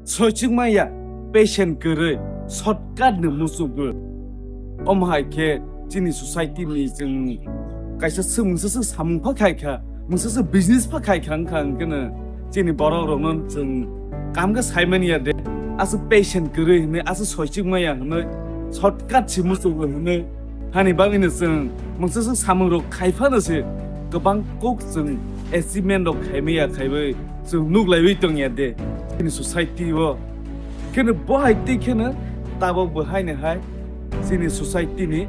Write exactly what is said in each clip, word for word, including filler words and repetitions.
Soichwk maya, patient kwrwi, shortcut ni muchukgo. Omo hai khe chini society ni chwng kaisa swk mungsa swk samung pha khai kha, mungsa swk business pha khai kha wngkha, hwnkhe no chini borok rokno chwng kam khe sai mani ya de, aswk patient kwrwi hwnwi, aswk soichwk maya hwnwi, shortcut se muchukgo hwnwi, hani bagwi no chwng mungsa swk samung rok khai phano se kwbang kok chwng achievement rok khai maya khaiwi chwng nuk laiwi tong ya de chini society o. Kheno bo hai twi kheno tabok bo haino hai chini society ni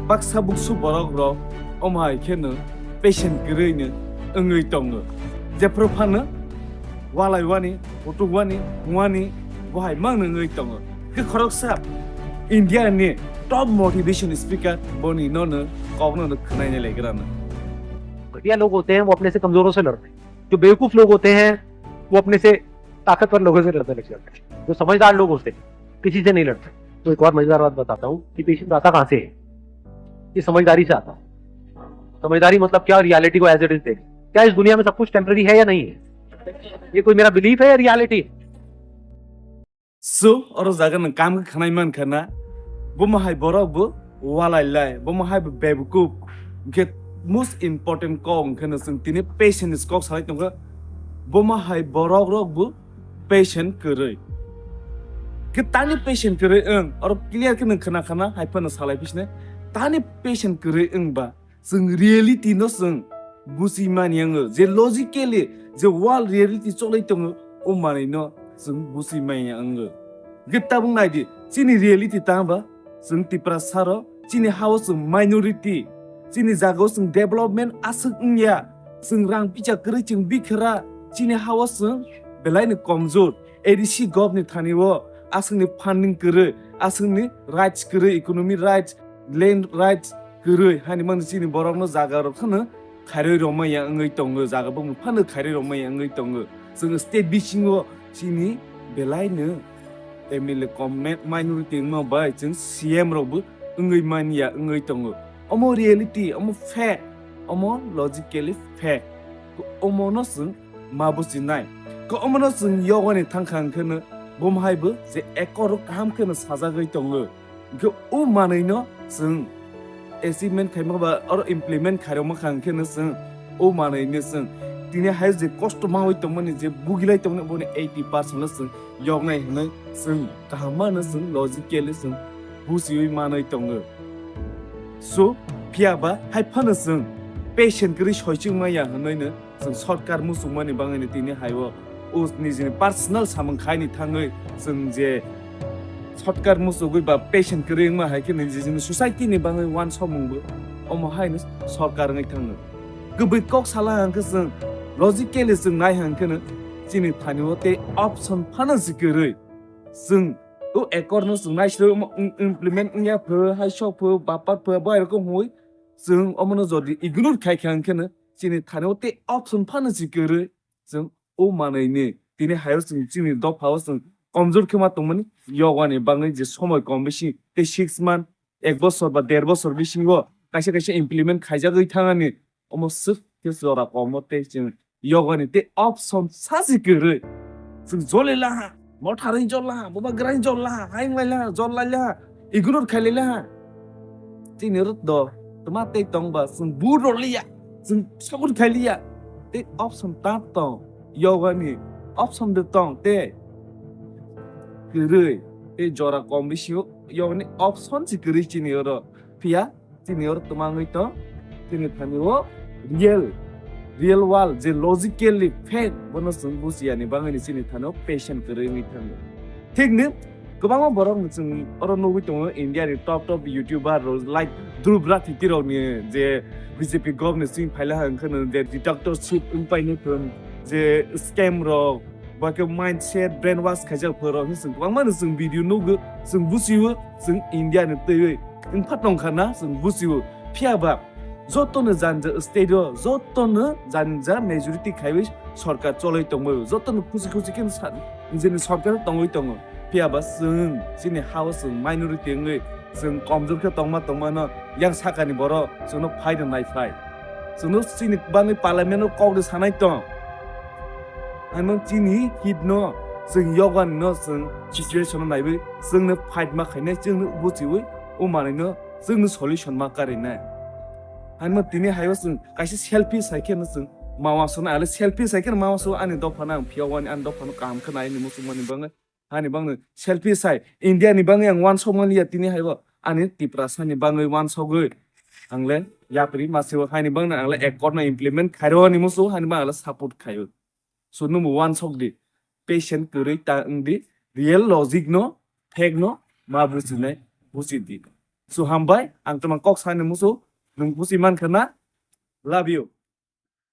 baksa buksu borok rok omo hai kheno patient kwrwi no wngwi tongo. Jephru phano walai wani, kutuk wani, wani, bo hai mang no wngwi tongo. Khe khoroksa India ni top motivation speaker boni no no kok no no khwnai nai lai gra no. घटिया लोग होते हैं, वो अपने से कमजोरों से लड़ते हैं। जो बेवकूफ लोग होते हैं, वो अपने से ताकतवर लोगों से लड़ने लग जाते हैं। जो समझदार लोग होते हैं, किसी से नहीं लड़ते। तो एक और मजेदार बात बताता हूँ कि पेशेंस आता कहाँ से है। ये समझदारी से आता है। समझदारी मतलब क्या, रियलिटी को एज इट इज देख। क्या इस दुनिया में सब कुछ टेम्परेरी है या नहीं है? ये कोई मेरा बिलीफ है या रियलिटी है? So, oro jaga nwng kam khe khwnai mankha na, bo mahai borok bo walai lai, bo mahai bo bebukuk, hwnkhe most important kok hwnkhe no chwng tini patient ni kok salai tongkha, bo mahai borok rok bo patient kwrwi. Khe tani patient kwrwi wng, oro clear khe nwng khna khna hai phano salai phisne, tani patient kwrwi wng ba, chwng reality no chwng buchi mani wngo, je logically je world reality cholai tongo, o manwi no chwng buchi mani wngo. Hwnkhe tabuk nai di, chini reality tang ba, chwng Tiprasa rok, chini ha o chwng minority, chini jaga o chwng development aswk wngya, chwng rang picha kwrwi chwng bikhra, chini ha o chwng belai no komjor, A D C govt ni thani o aswk ni funding kwrwi, aswk ni rights kwrwi, economy rights, land rights kwrwi, hani mani chini borok no jaga rok phano khairwi rwmaya wngwi tongo, jaga bumung phano khairwi rwmaya wngwi tongo. Chwng state bisingo chini belai no M L A comment minority wngma bai chwng C M rok bo wngwi manya wngwi tongo. Omo reality, omo fact, omo logically fact. Omo no chwng ma buchinai. Ko omo no chwng yogani thangkha hwnkhe no bo hai bo je ekor kaham khe no sajagwi tongo. Hwnkhe o manwi no chwng achievement khaima ba oro implement khairokma kha hwnkhe no chwng o manwi no chwng tini hai je kosto mawi tongmani je bugilai tongmani boni eighty percent no chwng yoknai hwnwi chwng kaham mano chwng logically chwng buchiwi manwi tongo. So, phiya ba hai phano chwng patient kwrwi soichwk maya hwnwi no chwng sorkar muchungmani bagwi no tini hai o o nijini personal samung khaini thangwi chwng je sorkar muchugwi ba patient kwrwi wngma hai khe nijini society ni bagwi wansokmung bo omo hai no sorkar wngwi thango. Kwbwi kok sala hwnkhe chwng logically chwng nai hwnkhe no chini thani o tei option phano se kwrwi chwng o accord no chwng nai sro implement wngya pho hai sok pho bapar pho bai rokom hwnwi chwng omo no jodi ignore khai kha hwnkhe no chini thani o tei option phano se kwrwi chwng o manwi ni tini hai o chwng chini dopha o chwng komjor khe ma tongmani yogani bagwi je somoi kom bisi tei six month ek bosor ba der bosor bisingo kaisa kaisa implement khaijagwi thangani omo swk khe jora komo tei chwng yogani tei option sa se kwrwi chwng jole laha, motharwi jol laha, boba grai jol laha, haing lai laha, jol lai laha, ignore khai lai laha. Chini rwt do tma tei tong ba chwng bur rw liya, chwng sabun khai liya. Tei option ta tong, yogani option de tong tei kwrwi tei jora kom bisingo yogani option se kwrwi chini oro. Phiya chini oro twmangwi tong, chini thani o real, real world je logically fact bono chwng buchiyani bagwi ni chini thani o patient kwrwi wngwi thango. Thik ni kwbangma borok no chwng oro nugwi tongo India ni top top YouTuber rok like Dhruv Rathiti rok ni je B J P govt ni chwng phaila hwnkhe no je dictatorship wngpai ni thung je scam rok ba khe mindset brainwash khaijak phoro hinwi chwng kwbangma no chwng video nugo, chwng buchiwo, chwng India ni twiwi wngpha tongkha na chwng buchiwo. Phiya ba joto no jani jani state o joto no jani jani majority khaiwi sorkar choloi tongbaio, joto no khusi khusi khe sa-, nijini sorkar tongwi tongo. Phiya ba chwng chini ha o chwng minority wngwi chwng komjor khe tongma tongma no yang sakani borok chwngno phai rwnai phai. Chwngno chini bagwi parliament o kok rw sanai tong. Ano chini hit no chwng yokgani no chwng situation no naiwi chwngno fight ma khainai, chwngno buchiwi o manwi no chwngno solution ma karinai. Haino tini haibo chwng kaisa selfish hai kheno chwng mama songno ale selfish hai kheno mama song ani dophano ang phiyogwani, ani dophano kaham khe nai hinwi muchungmani bagwi. Hani bangno selfish hai India ni bagwi ang uansukmani ya tini haibo ani Tiprasa ni bagwi uansugwi ang le yapri masibo haini bangno ang le accord no implement khairo ni musu hani bang ang le support khaio. So nwngbo uansuk di, patient kwrwi ta wng di, real logic no, fact no ma bujinai buji di. So hambai, ang tongma kok sani musu, nwng buji mankha na? Love you.